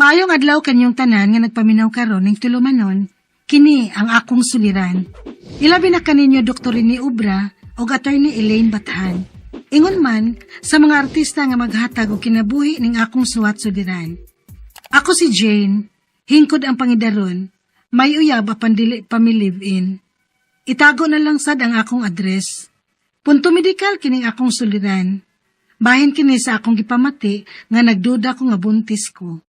Maayong adlaw kanyong tanan nga nagpaminaw karon ning tulumanon, kini ang akong suliran. Ilabi na kaninyo Dr. Rene Ubra ug Attorney Elaine Bathan. Ingon man sa mga artista nga maghatag og kinabuhi ning akong suwat suliran. Ako si Jane, hingkod ang pangidaron, may uyab apan dili pa mi live-in. Itago na lang sad ang akong address. Punto medikal kining akong suliran. Bahin kini sa akong gipamati nga nagduda ko nga buntis ko.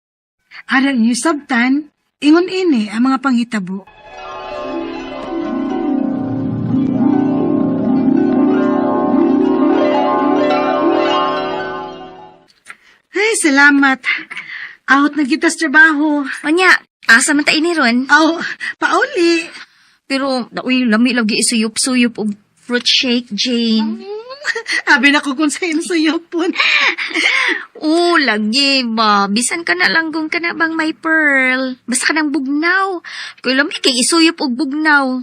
Aron inyo sabtan, ingon ini ang mga panghitabo. Ay, salamat. Out na kita sa trabaho. Onya, asa man ta ini ron? Aw, pauli. Pero uy, lami lagi isuyop-suyop og fruit shake, Jane. Abi na ko kung sa suyopon. Oo, lagi ba? Bisan ka na lang kung ka na bang may pearl. Basta ka nang bugnaw. Kuy lami kay isuyop og bugnaw.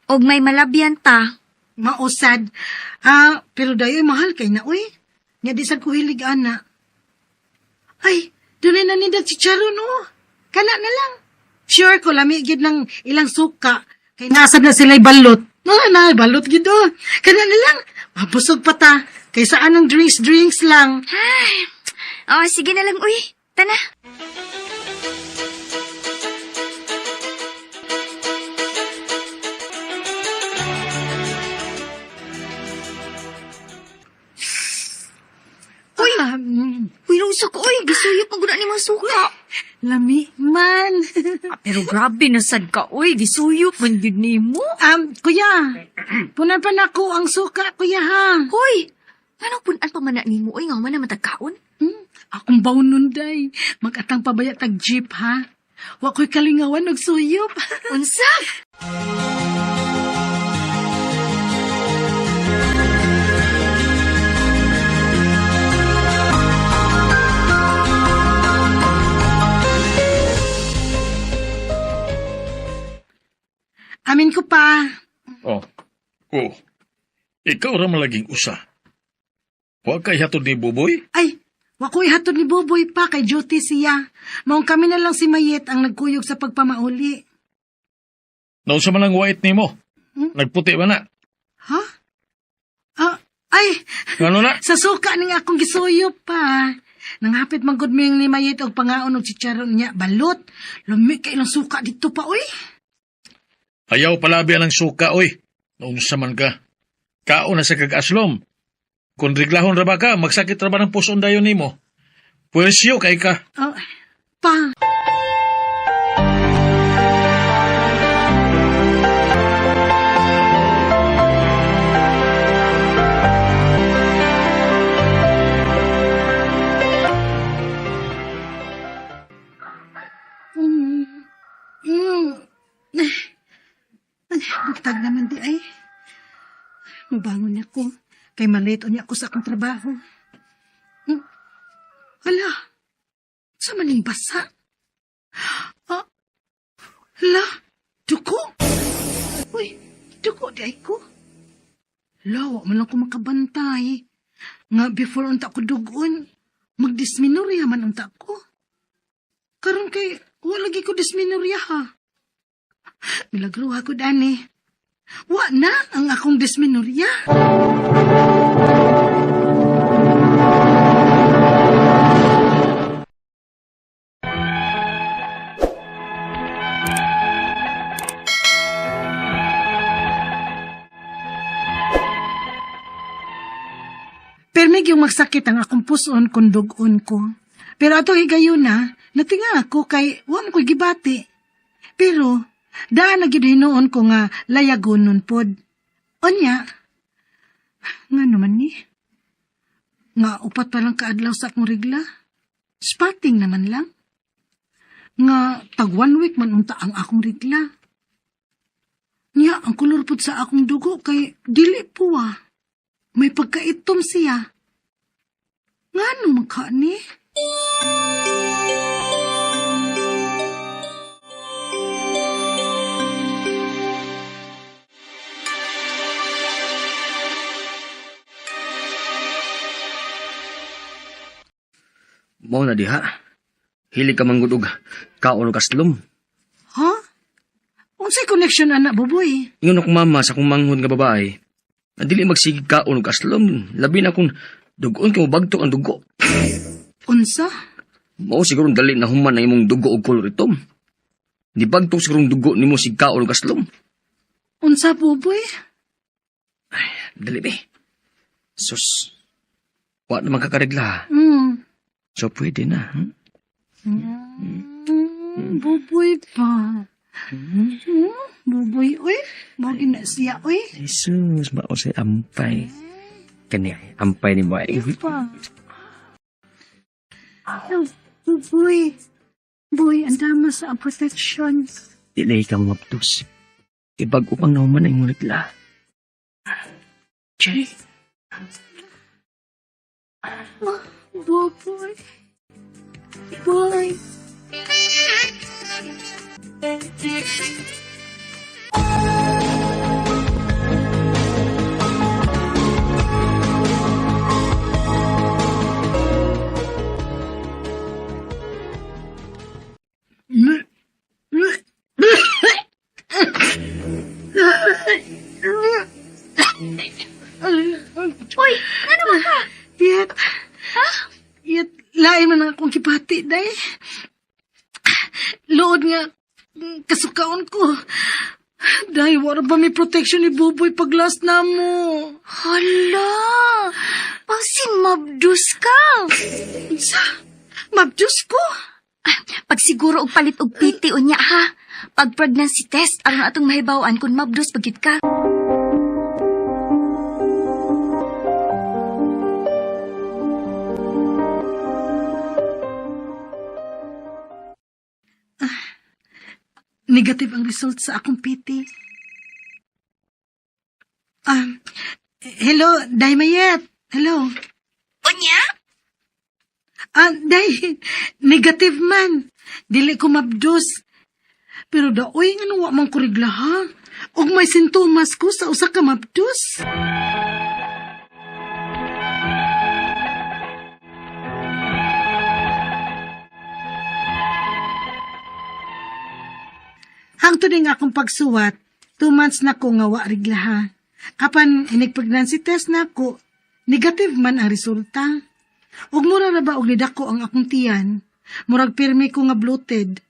Og may malabyan ta. Mausad. Ah, pero dayoy mahal kay na, uy. Nga di sad ko hilig, ana. Ay, dunay na nindag chicharon, oh. Kana na lang. Sure ko, lami gid ng ilang suka. Kay nasad na sila'y balot. No, na, balot gid, oh. Kana na lang. Mabusog pa ta. Kay saan ang drinks-drinks lang. Oh, sige na lang, uy. Tana. Uy! Uy, rusa ko, uy. Gisuyop ang guna ni mga suka. Lami man. Ah, pero grabe na sad ka, uy. Gisuyop man gyud nimo. Kuya, punan pa na ko ang suka, kuya, ha? Hoy, anong punan pa man na nimo, uy? Nga man na matagkaon. Akong baunon, day. Magatang pabaya tag jeep, ha? Wa ko'y kalingawan og suyop. Unsa? Amin ko pa. Oh. Oh. Ikaw ra malaging usa. Wa kay hatod ni Buboy? Ay, wa ko'y hatod ni Buboy pa kay duty siya. Maong kami na lang si Mayet ang nagkuyog sa pagpamauli. Naunsa man ang white nimo? Nagputi ba na? Ha? Ah, ay, Ngano na? sa suka ning akong gisuyop pa. Nanghapit man gud ming ni Mayet og pangaon og chicharon niya. Balot, lumi kay ilang suka dito pa, uy. Ayaw palabi ang suka, oy. Naunsa man ka. Kaon na sa kag-aslom. Kung reglahon ra ba ka, magsakit ra ba ng puson dayon nimo? Pwesyo kay ka. Oh, pa. Mm. Mm. Ay, butag naman di ay. Mabangon ako. Kay malate unya ako sa akong trabaho. Hala, sa maning basa? Ah, hala, duko. Uy, duko di ay ko. Hala, wa man lang ko makabantay. Nga before unta ko dugon, magdisminorya man unta ko. Karon kay, wa lagi ko disminorya ha. Milagruha ko dani. Wa na ang akong disminorya. Permig yung magsakit ang akong puson kung dugon ko. Pero ato higayuna, natinga ako kay wa mo ko'y gibati. Pero, daan na gyud hinuon ko nga layagon nun pod. Onya, nga naman ni. Nga upat pa lang kaadlaw sa akong regla. Spotting naman lang. Nga tag 1 week man unta ang akong regla. Nya, ang kulor pod sa akong dugo kay dili po ah. May pagkaitom siya. Nga man ka ni? Mao na diha. Hili ka manggod og kaon og aslom. Ha? Unsay connection ana, Buboy? Ingon akong mama sa akong manghod nga babae, na dili magsigig kaon og aslom, labi na kung dugoon kay mobagtok ang dugo. Unsa? Mao siguro dali na human ang imong dugo og kolor itom. Di bagtok siguro ang dugo nimo sig kaon og aslom. Unsa, Buboy? Dali be. Sus. Wa na magkakaregla. So pwede na. Buboy pa. Buboy, uy. Mao na siya, uy. Jesus, mao say ampay. Kani ampay ni mo ay. Pa. Buboy. Boy, ang dama sa protection. Dili ka mabdos. Ibag upang nahuman ang imong regla. Jay. Buboy. Boy. Uy, ano ba ka? Yet, ha? Yet, lain man ang akong kipati, day. Lood nga, kasukaon ko. Day, wala ba may protection ni Buboy pag last na mo? Hala, pangsin mabdus ka. Sa, mabdiyos ko. Ah, pagsiguro og palit og PT unya ha. Pag pregnancy test aron atong mahibaw-an kung mabdus pa gyud ka. Negative ang result sa akong PT. Hello, Day Mayet. Hello. Unya? Day, negative man. Dili ko mabdos. Pero daoy nga wa man ko regla ha. Og may sintomas ko sa usa ka mabdos. Hangtod nga akong pagsuwat, 2 months na ko nga wa regla ha. Apan inig pregnancy test na ako, negative man ang resulta. Ug mura na ba og nidako ang akong tiyan? Murag pirmi ko nga bloated.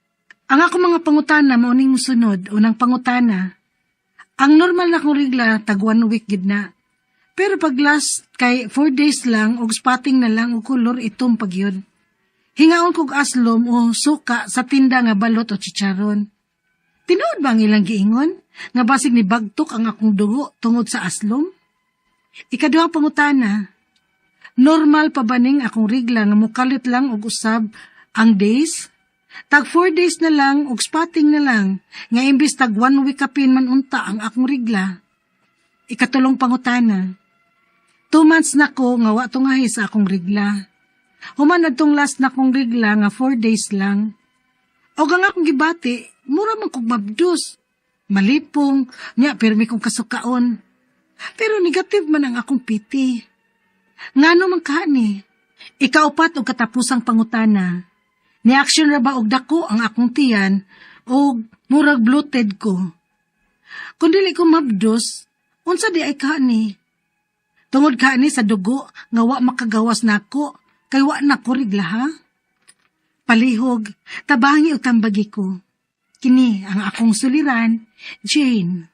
Ang akong mga pangutana mao ning mosunod, unang pangutana. Ang normal na akong regla tag 1 week gid na. Pero pag last kay 4 days lang og spotting na lang og kolor itom pagyud. Hingaon kog aslom o suka sa tinda nga balot o chicharon. Tinuod ba ang ilang giingon? Nga basig ni bagtok ang akong dugo tungod sa aslom? Ikaduhang pangutana, normal pa ba ning akong rigla nga mukalit lang og usab ang days? Tag 4 days na lang og spotting na lang nga imbis tag 1 week kapin man unta ang akong rigla. Ikatulong pangutana, 2 months na ko nga wa tungahi sa akong rigla. Human adtong last na kong rigla nga 4 days lang. Og ang akong gibati, mura man kog mabdus. Malipong, nya pirmi kong kasukaon. Pero negative man ang akong PT. Ngano man kaani? Ikaupat og katapusang pangutana. Ni-action ra ba og dako ang akong tiyan og murag bloated ko? Kung dili ko mabdos, unsa di ay kaani? Tungod kaani sa dugo nga wa makagawas nako kay wa na ko rigla ha? Palihog, tabangi o tambagi ko. Kini ang akong suliran, Jane.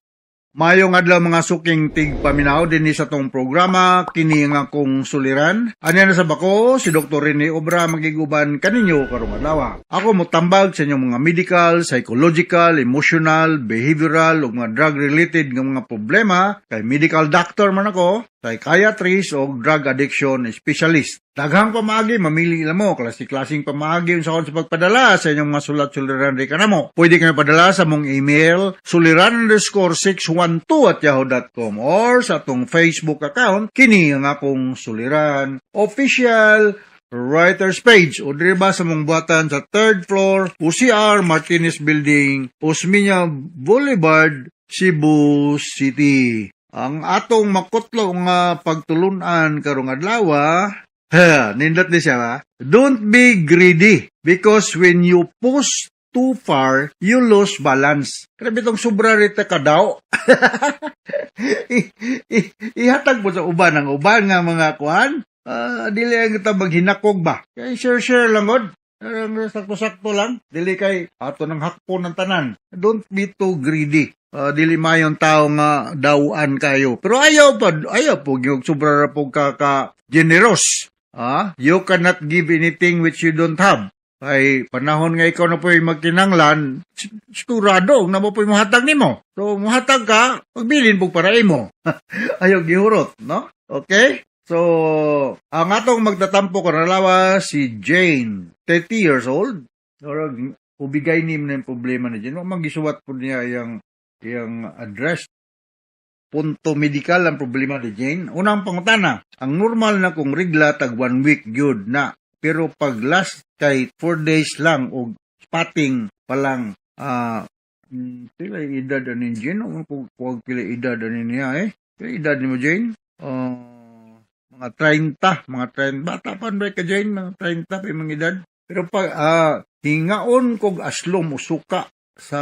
Maayong adlaw, mga suking tigpaminaw, dinhi sa tong programa Kini nga Akong Suliran. Anya na sa bako si Dr. Rene Obra magiguban kaninyo karong adlaw. Ako motambag sa inyong mga medical, psychological, emotional, behavioral ug mga drug related nga mga problema kay medical doctor man ako, psychiatrist o drug addiction specialist. Daghang pamaagi, mamili lang mo. Klase-klaseng pamaagi unsa kon sa pagpadala sa inyong mga sulat suliran di kanamo. Pwede kayo padala sa mong email suliran_612@yahoo.com or sa atong Facebook account Kini ang Akong Suliran Official Writers Page o diri ba sa mong buhatan sa third floor, OCR Martinez Building, Osmeña Boulevard, Cebu City. Ang atong makutlo nga pagtulunan karong adlaw Ha, nindot ni siya ba? Don't be greedy because when you push too far, you lose balance. Grabe itong sobra rita ka daw. Ihatag mo sa uban ang uban nga mga kuan. Ah, dili ang kita maghinakog ba? Kay share-share lang god. Sakto-sakto lang. Dili kay ato nang hakpon ng tanan. Don't be too greedy. Ah, dili mayon tao nga dawaan kayo. Pero ayaw pa, ayaw po yung sobra ra po ka generous. Ah, you cannot give anything which you don't have. Ay panahon nga ikaw na po'y magkinanglan, sigurado na mo po'y muhatag nimo. So muhatag ka, pagbilin pug para imo. Ayaw gihurot, no? Okay? So, ang atong magtatampo karon si Jane, 30 years old. Or ubigay ni na yung problema ni Jane. Wa man gisuwat po niya iyang address. Punto medical ang problema ni Jane. Unang pangutana, ang normal na kong rigla tag one week gyud na. Pero pag last kay 4 days lang og spotting pa lang, pila edad ani Jane? O kung kuwag pila edad ani niya eh. Pila edad ni mo, Jane? Mga 30, mga 30. Bata pa ba ka, Jane? Mga 30 pa yung mga edad. Pero pag hingaon kog aslom o suka sa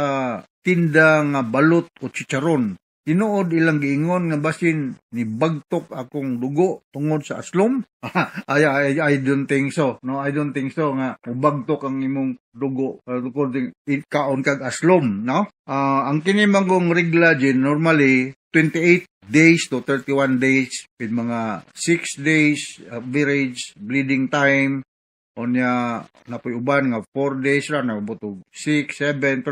tinda nga balot o chicharon, tinuod ilang giingon nga basin ni bagtok akong dugo tungod sa aslom. I don't think so. No, I don't think so nga bagtok ang imong dugo according kaon kag aslom, no? Ah, ang kini manggong regla din normally 28 days to 31 days with mga 6 days average bleeding time. Unya napoy uban nga 4 days ra, naabot og 6, 7,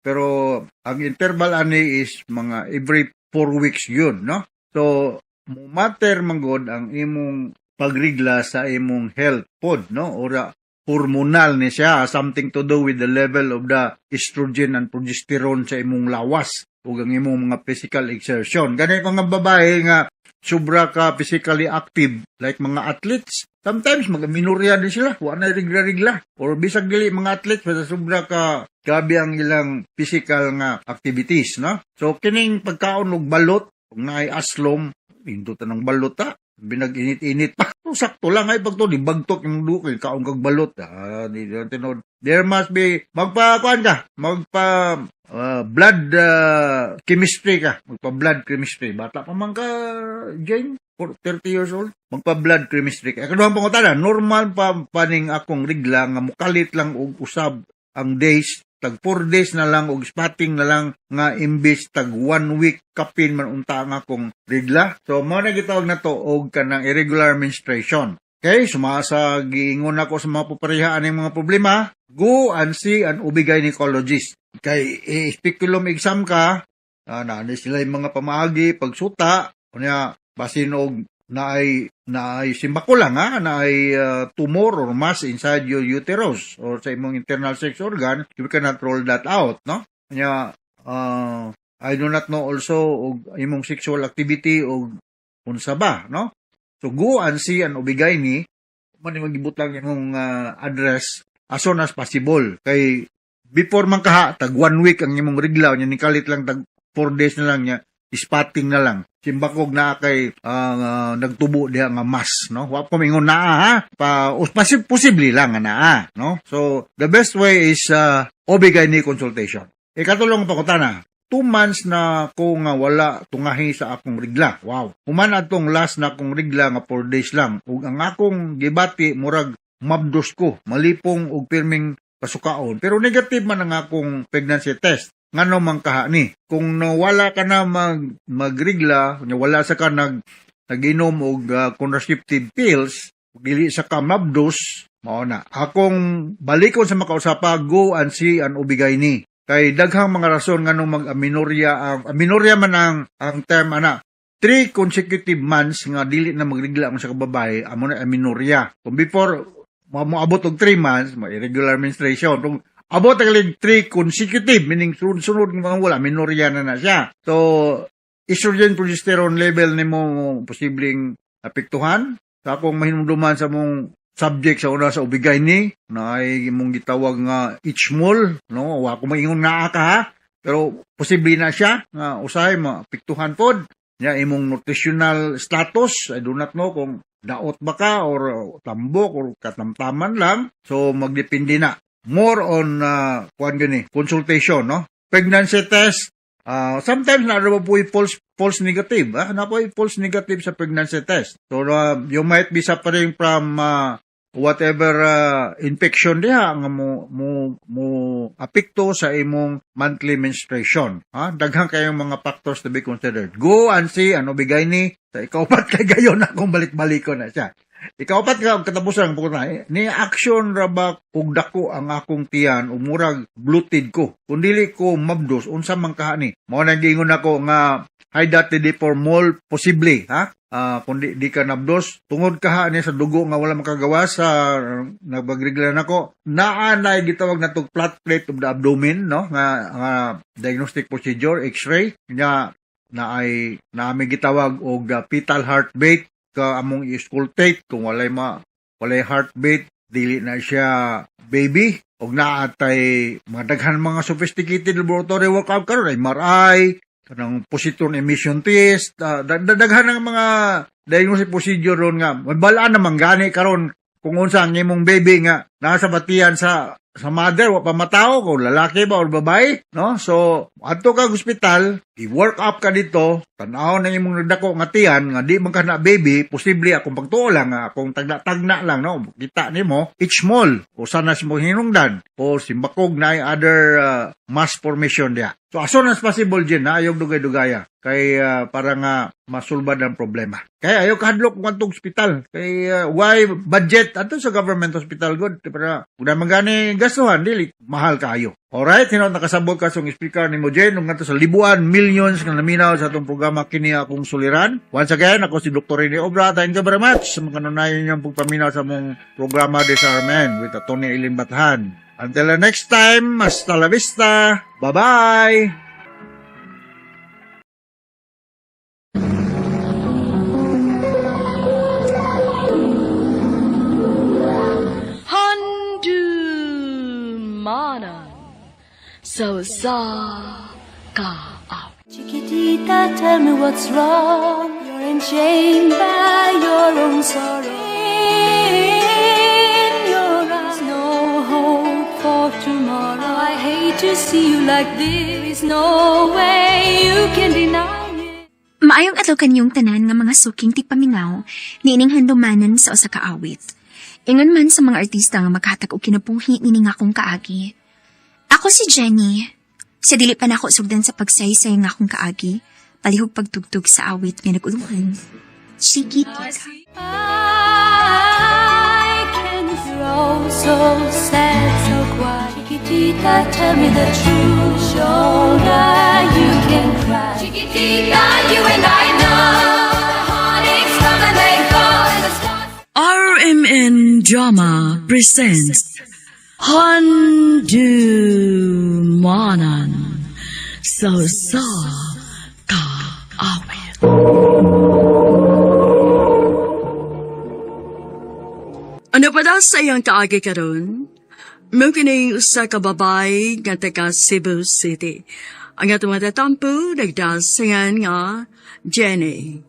pero ang interval ani is mga every 4 weeks yun, no? So matter manggod ang imong pagrigla sa imong health pod, no? Ora hormonal ni siya, something to do with the level of the estrogen and progesterone sa imong lawas ug ang imong mga physical exertion. Gani ko nga babae nga sobra ka physically active like mga athletes, sometimes mag-amenorrhea din sila, wa na rigla-rigla. Or bisag dili mga athletes, basta sobra ka grabe ang ilang physical nga activities, no? So kining pagkaon og balot ug naay aslom, pindot ng balot ta, binag-init-init pa. So, sakto lang ay pag to di bagtok yung dugo kaon kag balot. Ah, di di tinuod. There must be magpa kuan ka, magpa blood chemistry ka, magpa blood chemistry. Bata pa man ka, Jane, for 30 years old, magpa blood chemistry ka. Kaduhang pangutana, normal pa paning akong rigla nga mukalit lang og usab ang days, tag 4 days na lang og spotting na lang nga imbis tag 1 week kapin man unta ang akong rigla? So mo na gitawag na to og kanang irregular menstruation. Okay, sumasa giingon ako sa mga pupareha aning mga problema, go and see an OB gynecologist. Kay i-speculum exam ka, na sila yung mga pamaagi pagsuta, unya basin og naay simbako lang ha, naay tumor or mass inside your uterus or sa imong internal sex organ, you cannot roll that out, no? Nya I do not know also og imong sexual activity og unsa ba, no? So go and see an OB-GYN man magibutang imong address as soon as possible kay before man kaha tag one week ang imong rigla, nya nikalit lang tag 4 days na lang, nya spotting na lang, simbakog na kay nagtubo diha nga mass, no? Wa pa mingon naa ha, pa posible lang nga naa, no? So the best way is OB-GYN consultation. Ikatulong pangutana, 2 months na ko nga wala tungahi sa akong rigla. Wow. Human atong last na akong rigla nga 4 days lang ug ang akong gibati murag mabdos ko, malipong og pirming pasukaon, pero negative man ang akong pregnancy test. Ngano man kaha ni? Kung nawala ka na magrigla, nya wala sa ka naginom og contraceptive pills, dili sa ka mabdos, mao na. Akong balikon sa makausapa, go and see an OB-GYN. Kay daghang mga rason nganong mag-amenorrhea ang amenorrhea man ang term ana. 3 consecutive months nga dili na magrigla ang sa kababae, amo na amenorrhea. Kung before moabot og 3 months, ma irregular menstruation. Kung abot ang 3 consecutive, meaning sunod-sunod nga mga wala, amenorrhea na na siya. So, estrogen progesterone level nimo posibleng apektuhan. Sa akong mahinumduman sa mong subject sa una sa OB-GYN na ay imong gitawag nga HMOL, no? Wa ko maingon nga ka ha, pero posible na siya nga usahay maapektuhan pod. Nya imong nutritional status, I do not know kung Daot ba ka or tambok or katamtaman lang. So magdepende na. More on kuan gani, consultation, no? Pregnancy test, sometimes na po false false negative, ah, na po false negative sa pregnancy test. So you might be suffering from whatever infection diha nga mo apekto sa imong monthly menstruation. Ha? Daghan kayong mga factors to be considered. Go and see ano bigay ni sa ikaupat kay gayon akong balik-balikon na siya. Ikaupat ka katapusan po na ni action ra ba kung dako ang akong tiyan o murag bloated ko. Kung dili ko mabdos unsa man kaha ni. Mao nang giingon ako nga hydatid mole posible, ha? Kung di ka nabdos tungod kaha ni sa dugo nga wala makagawa sa nabagrigla nako, naa na gitawag natong flat plate of the abdomen, no, nga diagnostic procedure, x-ray nya, na ay naami gitawag og fetal heartbeat ka among i-auscultate. Kung walay heartbeat, dili na siya baby. Og naa tay mga daghan mga sophisticated laboratory workup karon, MRI, kanang positron emission test, daghan ng mga diagnostic procedure ron nga mabalaan naman gani karon kung unsa ang imong baby nga nasa batian sa mother, wa pa matawo kung lalaki ba or babae, no? So adto ka ospital, i-work up ka dito, tan-aw na imong nagdako nga tiyan nga di man ka na baby. Posible, akong pagtuo lang, nga akong tagna-tagna lang, no, kita nimo it's small o sana sa mong hinungdan o simbakog na ay other mass formation diya. So as soon as possible din na, ayaw dugay-dugaya kay para nga masulbad ang problema. Kaya ayaw kahadlok kung atong ospital kay why budget, ato sa government hospital good para una magani gastuhan, dili mahal kaayo. Alright, hinaut nakasabot ka sa speaker ni mo Jen ug ngadto sa libuan millions nga naminaw sa atong programa Kini Akong Suliran. Once again, ako si Dr. Rene Obra. Thank you very much sa mga kanunayan niyong pagpaminaw sa among programa Disarmen with Atty. Ilin Bathan. Until the next time, hasta la vista. Bye-bye! Handumanan sa usa ka Chiquitita, tell me what's wrong. You're enchained by your own sorrow. In your eyes, no hope for tomorrow. I hate to see you like this. There is no way you can deny it. Maayong adlaw kaninyong tanan nga mga suking tigpaminaw niining handumanan sa usa ka awit. Ingon man sa mga artista nga maghatag og kinabuhi nining akong kaagi. Ako si Jenny. Sa dili pa nako sugdan sa pagsaysay nga akong kaagi, palihog pagtugtog sa awit nga nag-uluhan. Chiquitita. I can grow so sad, so quiet. Chiquitita, tell me the truth. Show that you can cry. Chiquitita, you and I know the heartaches come and they go. And the stars RMN Drama presents Handumanan sa usa ka awit. Ano pa daw sa iyang kaagi karon? Mao kining usa ka babae nga taga Cebu City. Ang atong matatampo nagdasingan nga Jenny.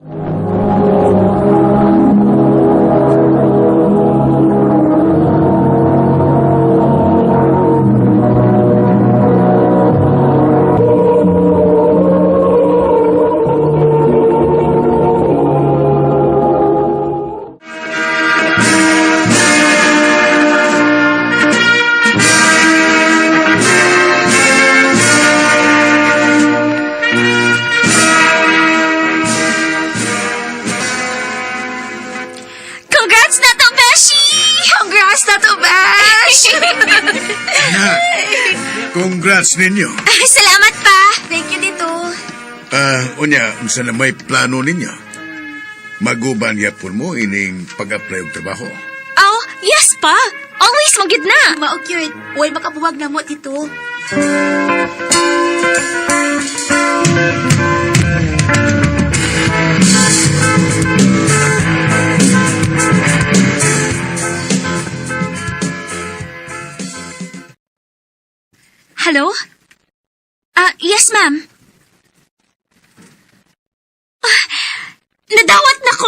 Congrats na to, Beshi! Congrats na to, Besh! Congrats ninyo. Salamat pa! Thank you dito. Unya, unsa na may plano ninyo? Maguban yapon mo ining pag-apply og trabaho. Oh, yes pa! Always magyud na! Mao cute. Uy, makabuwag na mo, Tito. Hello? Yes, ma'am. Ah, nadawat na ko?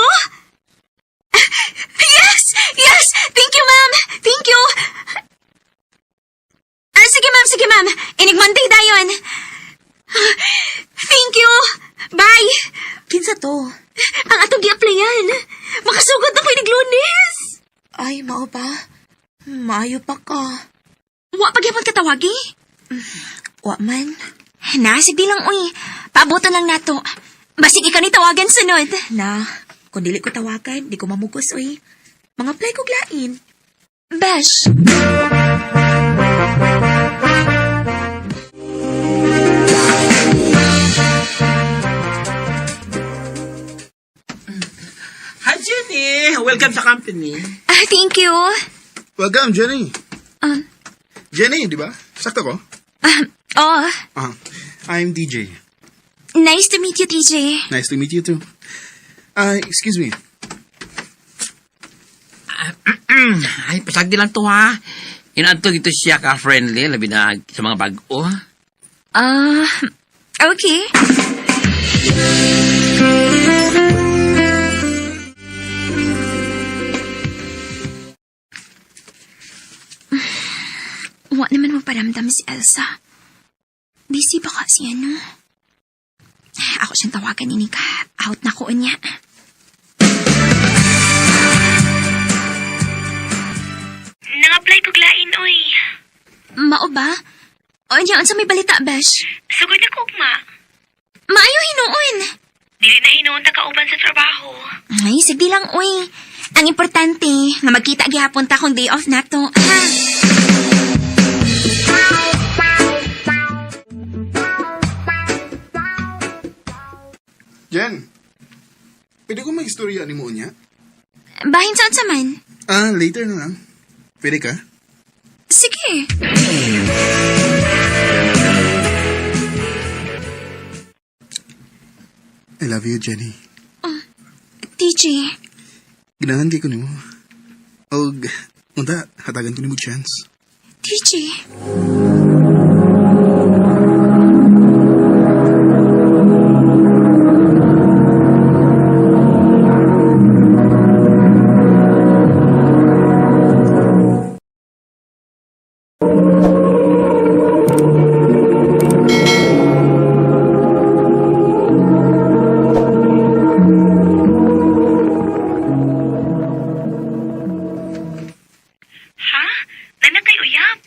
Kinsa to? Ang atong gi-applyan. Makasugod na ko inig Lunes. Ay, mao ba? Maayo pa ka. Wa pa gyapon katawagi. Wa man. Na, sige lang uy. Paabutan lang nato. Basig ikaw ni tawagan sunod. Na, kung dili ko tawagan, di ko mamugos, uy. Mga apply ko lain. Besh. Hi, Jenny! Welcome sa company. Ah, thank you. Welcome, Jenny. Jenny, di ba? Sakto ko? Oh, Ah, I'm DJ. nice to meet you, TJ. Nice to meet you too. Excuse me. Ay, pasagdi lang to ha. Inaanto ito siya ka-friendly, labi na sa mga bag-o. Ah, okay. Wa naman maparamdam si Elsa. Busy ba kasi ano? Ako siyang tawagan ni Nika. Out na ko niya. Nang-apply ko lain, oy. Mao ba? O niya, unsa may balita, Besh? Sugod na ugma. Maayo hinuon. Dili na hinuon ta kauban sa trabaho. Ay, sige lang, uy. Ang importante, nga magkita gihapon ta kung day off na to. Ha? Jen, pwede ko mag-istorya ni mo niya? Bahin sa unsa man. Ah, later na lang. Pwede ka? Sige. I love you, Jenny. TJ, Ginahan kay ko nimo. Og, unta, hatagan ko nimo chance. TJ. Ha? Nana kay uyab.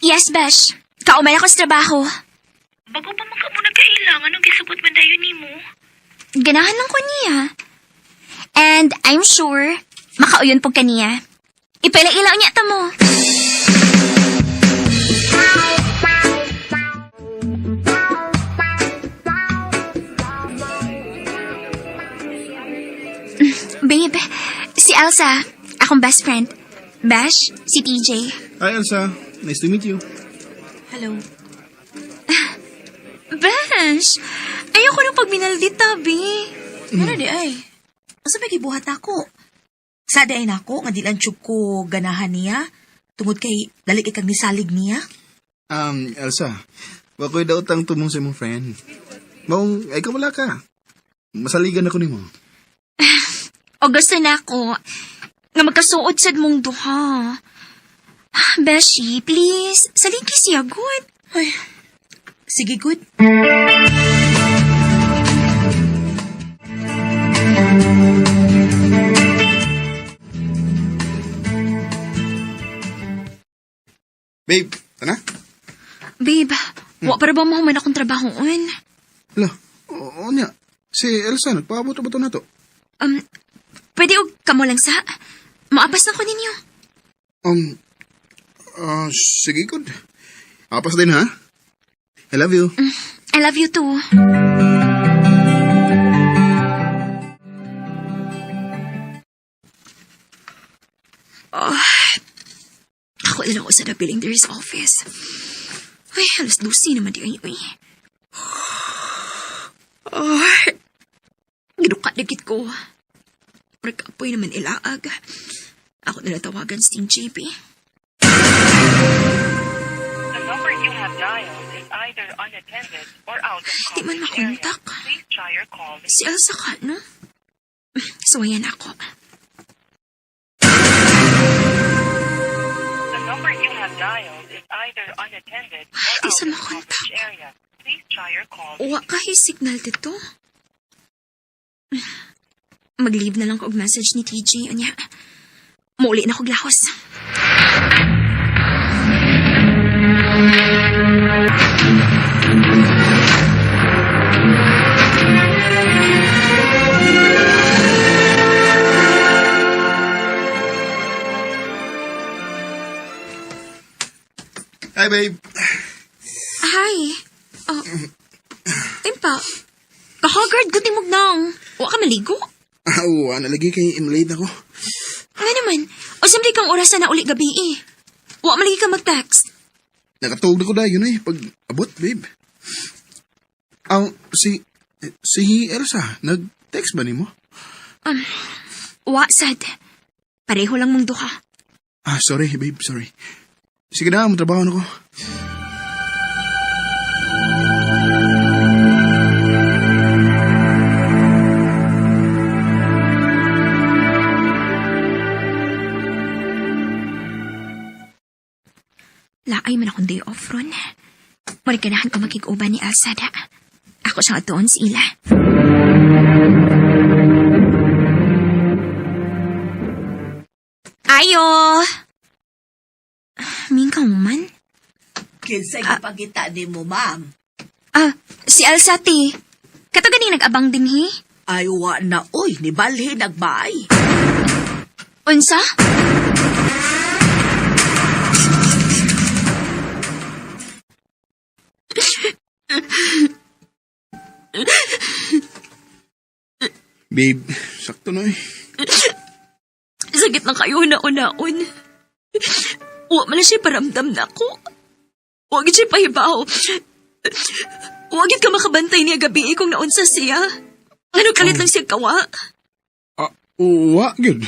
Yes, Besh. Kaumay ako sa trabaho. Bago pa man ka mo nagkailangan, anong gisugot man dayon nimo? Ganahan lang ko niya. And I'm sure, makauyon po kaniya. Ipaila-ilaw niya ta mo. Babe, si Elsa, akong best friend. Bash, si TJ. Hi, Elsa. Nice to meet you. Hello. Bash, ayoko nung pagminaldita, be. Ano di ay? Asa may gibuhat ako? Sa di ay nako nga di lang tiyog ko ganahan niya. Tungod kay dali kay kang nisalig niya. Elsa, wako'y daotang tumong sa imong friend. Maong, ay ka wala ka. Masaligan ako nimo. O gusto na ako nga magkasuod sad mong duha. Beshi, please, saligi siya, good. Ay, sige good. Babe, tana? Babe, wa para ba mahuman akong trabahoon? Hala, oo niya. Si Elsa, nagpaabot ba ito na to? Pwede og kamo lang sa. Maapas na ko ninyo. Sige, good. Apas din, ha? I love you. I love you too. Oh, ako na lang ako sa nabiling there is office. Uy, alas 12 naman di ay, uy. Oh, ginuka na ko. Murag apoy naman ilaag. Ako na lang tawagan si Team JP. The number you have dialed is either unattended or out of Di man coverage area. makontak. Please try your call Si Elsa ka, no? Suwayan ako. The number you have dialed is either unattended or Di out sa of makontak. coverage area. Please try your call. Wa kahi signal dito. Mag-leave na lang ko og message ni TJ. Unya, muuli na ko glahos. Hi, babe. Hi. Oh, timpa. Kahagard ko timog nang. Wa ka maligo? Ah, oo, nalagi kay imlate ako. Nga naman, o siyempre kang oras na uli gabi eh. Wa malagi ka mag-text. Nakatuog na ko dahil yun eh. Pag abot, babe. Ang, si Elsa, nag-text ba nimo? Wa, sad. Pareho lang mong duha. Ah, sorry, babe, sorry. Sige na, matrabaho na ko. Laay man akong day off ron. Mura ganahan ko makig-uban ni Elsa da. Ako siyang atuon sa ila. Ayo! Mingkaw man. Kinsa gipangita nimo, ma'am? Ah, si Elsa ti. Kato ganing nag-abang din hi. Ay, wa na, oy, ni balhin nagbaay. Unsa? Babe, sakto na eh. Sakit lang kayo na-unaon. Wa man na siya paramdam na ako. Huwag siya pahibaw. Huwag ka makabantay niya gabi kung naunsa siya. Ano kalit lang siya kawa? Ah, uwa, good.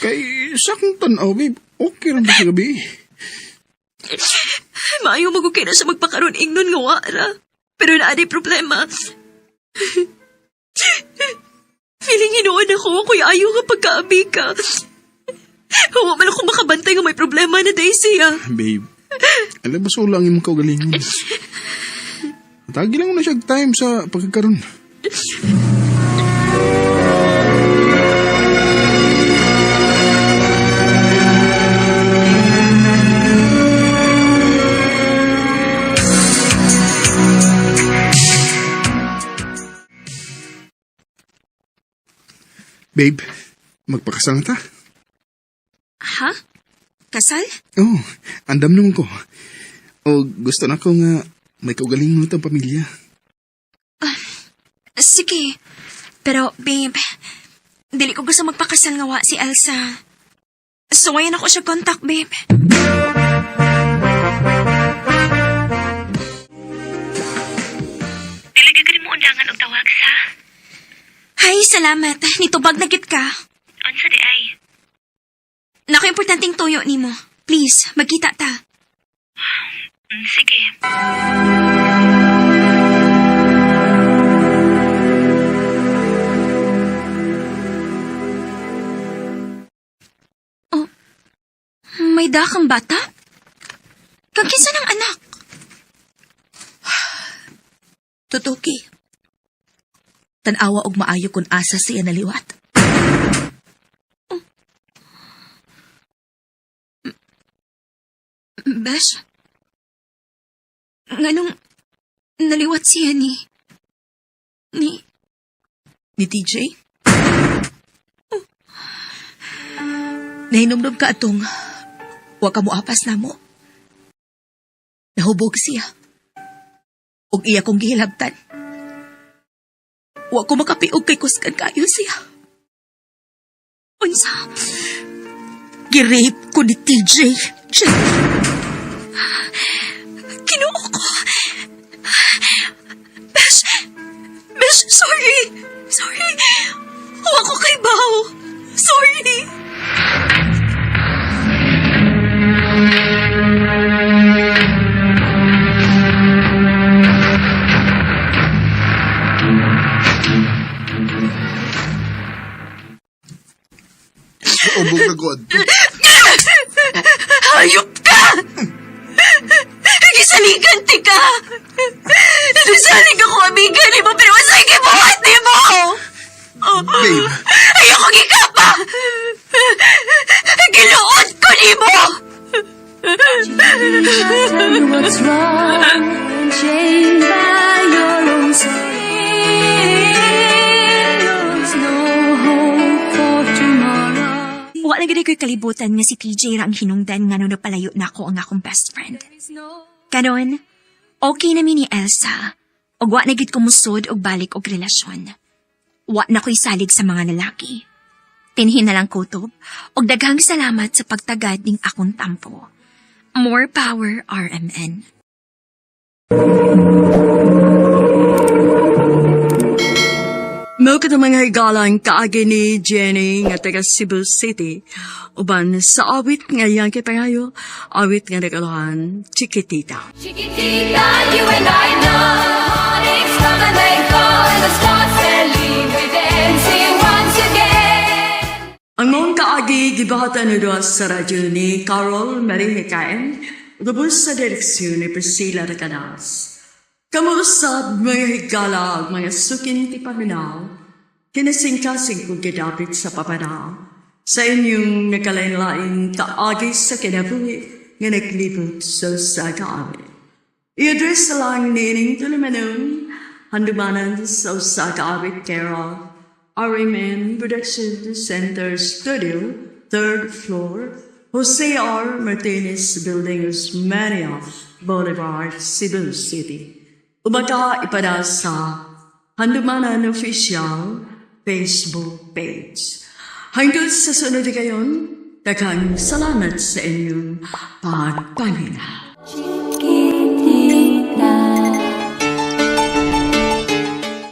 Kay sakong tanaw, babe. Okay rin ba sa gabi? Maayo magukay na siya magpakaroon ingnon nga wara. Pero naa di problema. Feeling hinuon ako, kuya ayaw nga pagkaabi ka. Huwag man ako makabantay nga may problema na day siya. Babe, alam ba solo ang imong kaugalingon? Tagi lang na siya time sa pagkakaroon. Babe, magpakasal na ta. Ha? Kasal? Oh, andam naman ko. O gusto na ko nga may kaugalingon itong pamilya. Sige. Pero, babe, dili ko gusto magpakasal nga wa si Elsa. So, ngayon ako siya contact, babe. Dili gyud mo undangan og tawag sa. Hay, salamat. Nitubag na gid ka. Unsa di ay? Nako, importanteng tuyo nimo. Please, magkita ta. Sige. Oh, May dakang bata? Kang kinsa ng anak? Tutuki. Tanawa og maayo kun asa siya naliwat. Besh? Nganong naliwat siya ni... Ni... Ni TJ? Nahinumdum ka atong wa ka moapas namo. Nahubog siya. Ug iya kong gihilabtan. Wa ko makapiog kay kusgan kayo siya. Unsa? Girape ko ni TJ. Jenny. Ginoo ko! Besh! Besh, sorry! Sorry! Huwag ko kay Bao! Sorry! Ubog na ko adto. Hayop ka! Gisaligan ti ka! Nasalig ako amiga ni mo, pero wasay gibuhat ni mo! gid ko'y kalibutan nga si TJ ra ang hinungdan nga no napalayo na ako ang akong best friend. Karon, okay na mi ni Elsa. Ug wa na gid ko musod og balik og relasyon. Wa na ko'y salig sa mga lalaki. Tinhin na lang kutob, og daghang salamat sa pagtagad ning akong tampo. More power, RMN. Mao kato, mga higalang, kaagi ni Jenny nga taga Cebu City uban sa awit nga iyang kipangayo, awit nga nag-uluhan, "Chiquitita." Chiquitita, you and I know heartaches come and they go, and the stars they leave me dancing once again. Ang maong kaagi gibahatan ni sa radyo ni Carol Marie Hikain, lubos sa direksyon ni Priscilla Recanas. Kamo usab, mga higala, mga suking tipaminaw, kinasingkasing kong gidapit sa papanaw, sa inyong nakalain-laing kaagi sa kinabuhi nga naglibot sa usa ka awit. I-address lang nining tulumanon, Handumanan sa usa ka awit, care of RMN Production Center Studio, third floor, Jose R. Martinez Building, Osmeña Boulevard, Cebu City. Ubaka ipada sa Handumanan Official Facebook page. Hanggang sa sunod kayon, daghang salamat sa inyong pagpaminaw.